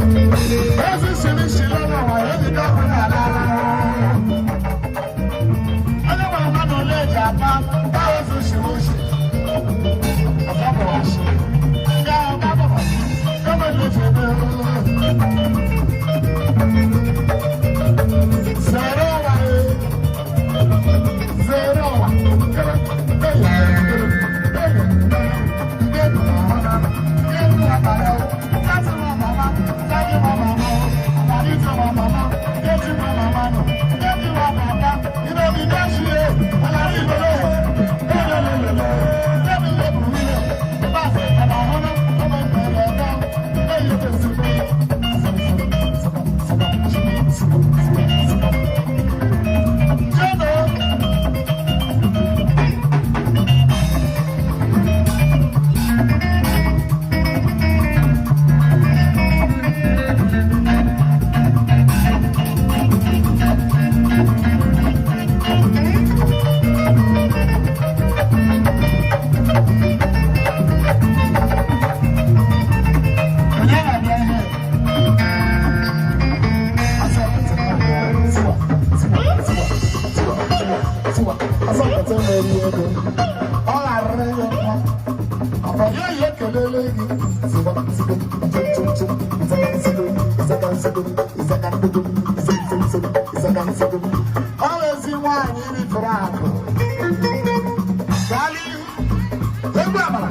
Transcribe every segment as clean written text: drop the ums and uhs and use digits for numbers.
Ezi siri siri n'ụwa ebido ọkụ n'ala. Onye nwere mmadụ ole eji aba mba ozu shiri oshi. Ọzọ bụ ọshị. Nga ọga bụ ọshị. Gọọmenti eji eme. Zere ụwa ee. Zere ụwa. Jeno. Onye na-abịa ihe? Asọpụta mmeri ego. Ọ gharịrị ya mma. Abanye ya ekelele gị. Ziba, zigo, chum chum chum, ịzaka nsigo, ịzaka nsigo, ịzaka ndogo, nsim nsim, ịzaka nsigo. Ọ bụ ezi nwaanyị rifere akụ. Gaa n'ihu. Egwu amara.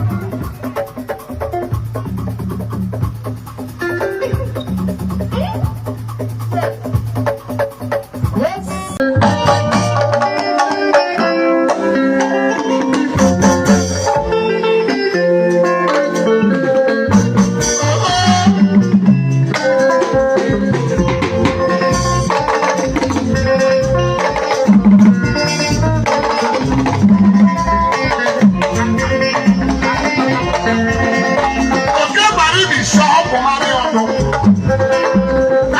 Yes. Oke gbara ibi sọ ọgwụ mara ọnụ.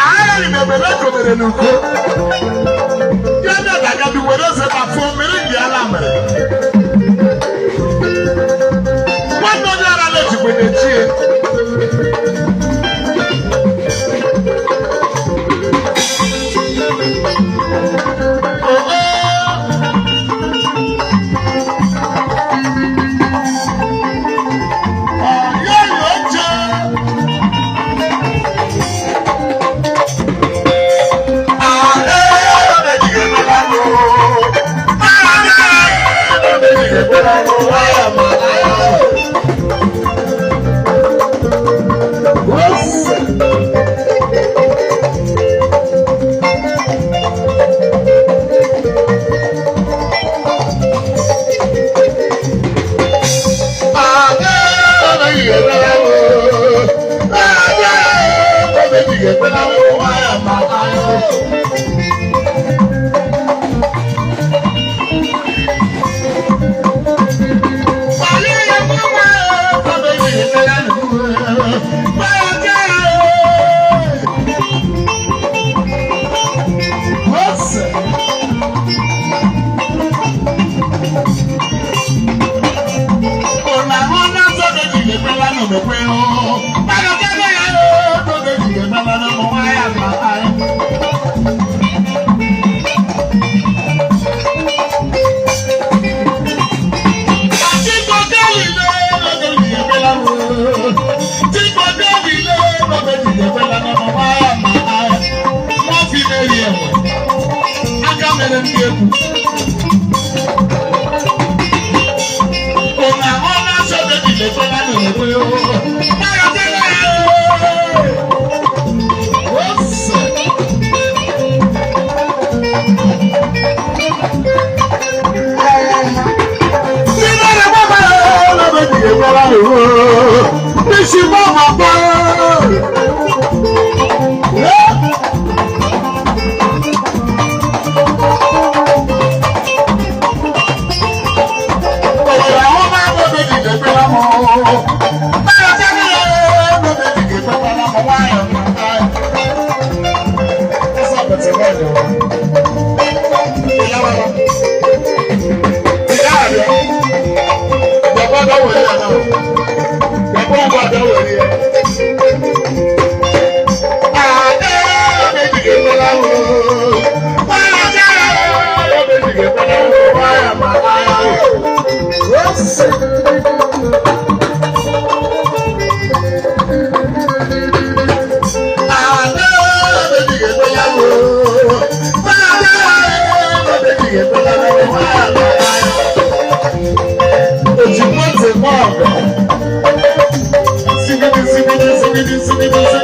Agha mebere ekobere n'uko. Ya na dagadi were eze ma fụ mmiri ndị ala mere. Nwanne onye ara na-ejikwa na-echie. Ọ̀yọ́ yóò jẹ́. Aka mere ndị egwu. Ụna ọ na-asọ bebile kwela n'ekwe o. Ose. Thank you.